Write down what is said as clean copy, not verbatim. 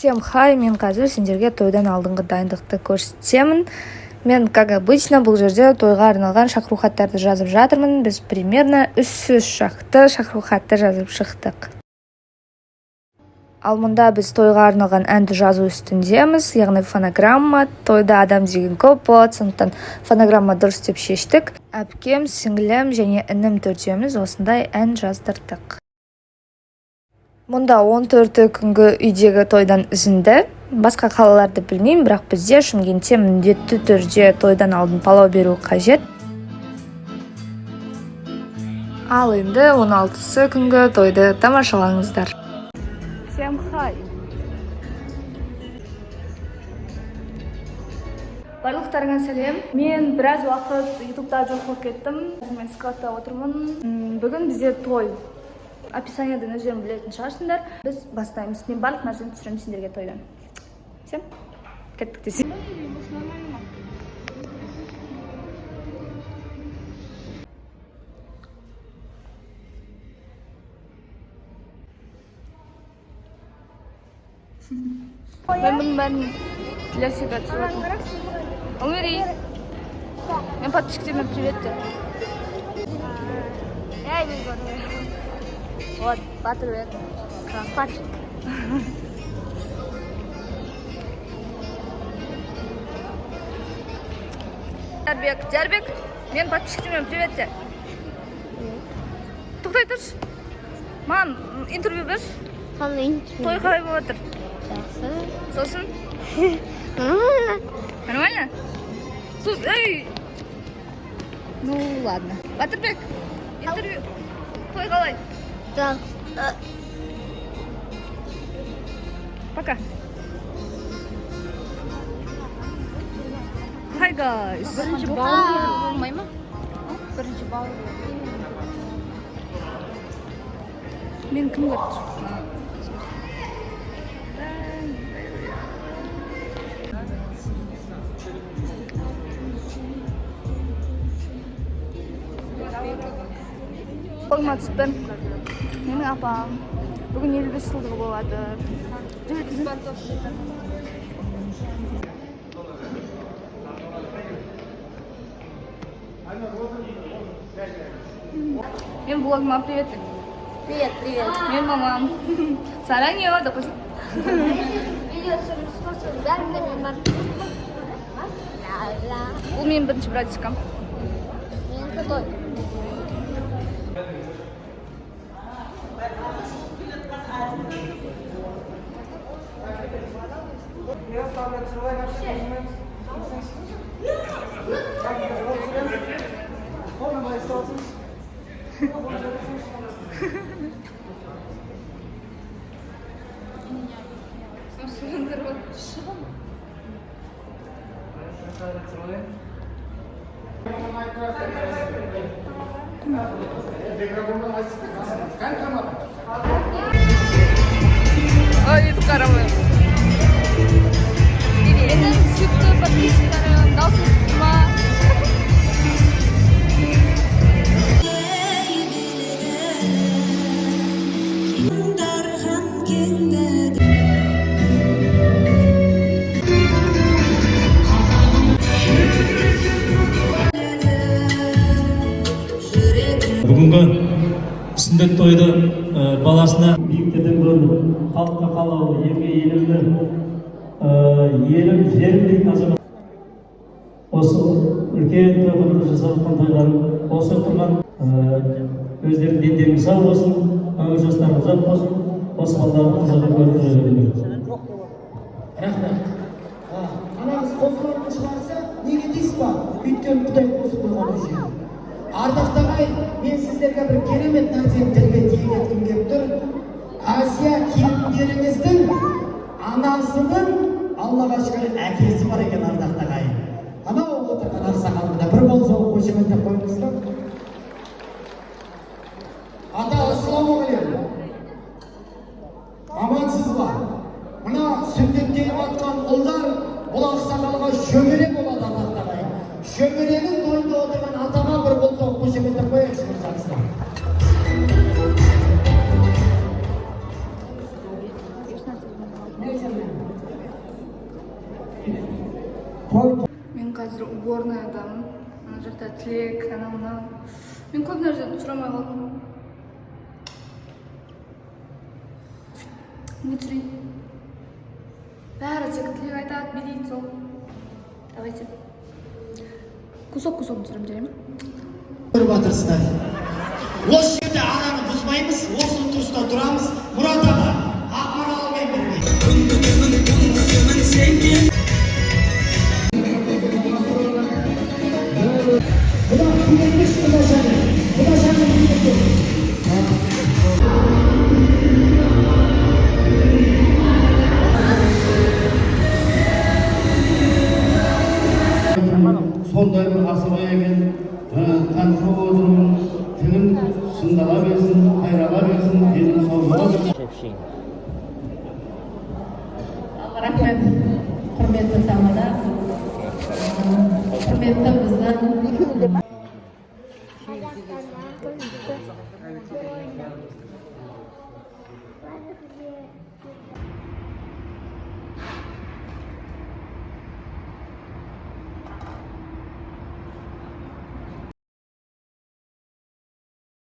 Всем хай! Мен қазір сендерге тойдан алдыңғы дайындықты көрсетемін. Мен, как обычно, бұл жерде тойға арналған шақыру хаттарды жазып жатырмын. Біз примерно 300 шақты шақыру хатты жазып шықтық. Ал мұнда біз тойға арналған әнді жазу үстіндеміз, яғни фонограмма. Тойда адам деген көп болады, сондықтан фонограмма дұрыс деп шештік. Әпкем, сіңлім және інім төртеуміз осындай ән жаздырдық. Мұнда 14 күнгі үйдегі тойдан үзінді. Басқа қалаларды білмеймін, бірақ бізде, Шымкентте, міндетті түрде тойдан алдын палау беру қажет. Ал енді 16 күнгі тойды тамашалаңыздар. Всем хай! Барлықтарыңа сәлем! Мен біраз уақыт Ютубта жоқ болып кеттім. Мен складта отырмын. Бүгін бізде той. Описаниядан өздерің білетін шығарсыңдар. Біз бастаймыз. Мен барлық нәрсені түсіремін сендерге тойдан. Всем кеттік десе. Мен бұның бәрін для себя түсіріп жатырмын. Ұлмери, мен подписчиктеріме привет де. Я не говорю. Вот, Батырбек. Красавчик. Диарбек, Диарбек, мен подписчиктеріме привет де. Тоқтай тұршы. Маған интервью берші. Қандай интервью? Той қалай болып жатыр? Жақсы. Сосын? Нормально. Нормально? Эй! Ну ладно. Батырбек, интервью. Той қалай? Жақсы. Пока. Hi guys. Бірінші бауыр болмай ма? Бірінші бауыр. Мен кім көріп тұр? Қолыма түспін. Менің апам. Бүгін 55 жылдығы болады. Мен влогыма привет. Привет, привет. Мен мамам. Сараньо, деп қойсын. Видео түсіріп бәрінде мен бар. Ла-ла. Бұл менің бірінші братишкам. Менікі той. Ой, өйтіп қарамаймын. Менің сүйікті подписчиктарым, дауысым шықты ма? Дархан кеңді. Бүгінгі сүндет тойды баласына биіктерден көрініп, халыққа қалаулы, елге елеулі, елім, жерім дейтін азамат. Осы үлкен тойханада жасап жатқан тойларын осы тұрған өздерінің дендеріңіз сау болсын, өмір жастарың ұзақ болсын, осы балдардың қызығын көріп жүре беріңдер. Рахмет. Ана қыз қосылатын шығарса, неге дейсіз ба? Өйткені Құдай қосып қойған уже. Ардақты ағайын, мен сіздерге бір керемет нәрсені тілге тиек еткім келіп тұр. Әсия келіндеріңіздің анасының, Аллаға шүкір, әкесі бар екен, ардақты ағайын. Анау отырған ақсақал, мына бір қол соғып қошеметтеп қойыңыздар. Ата, ассалаумағалейкум. Амансыз ба? Мына сүндеттеніп жатқан ұлдар бұл ақсақалға шөбере болады, ардақты ағайын. Шөберенің тойында отырған атаға бір қол соғып қошеметтеп қояйықшы бір жақсылап. Той. Мен қазір уборныйдамын. Ана жақта тілек, анау мынау. Мен көп нәрсе түсіре алмай қалдым. Не түсірейін? Бәрі тек тілек айтады, билейді, сол. Давайте кусок кусок түсіремін, жарай ма? Көріп жатырсыздар, осы жерде араны бұзбаймыз, осы тұрыста тұрамыз. Мұрат аға Ақмаралмен бірге. Құда билетпеші, құдашаны, құдашаны билетпеші. Сондай бір асабай екен, танысып отырмын. Тілің шыңдала берсін, қайрала берсін, денің сау бола берсін. Рахмет, құрметті тамада, құрметті біздің Қазақстанда.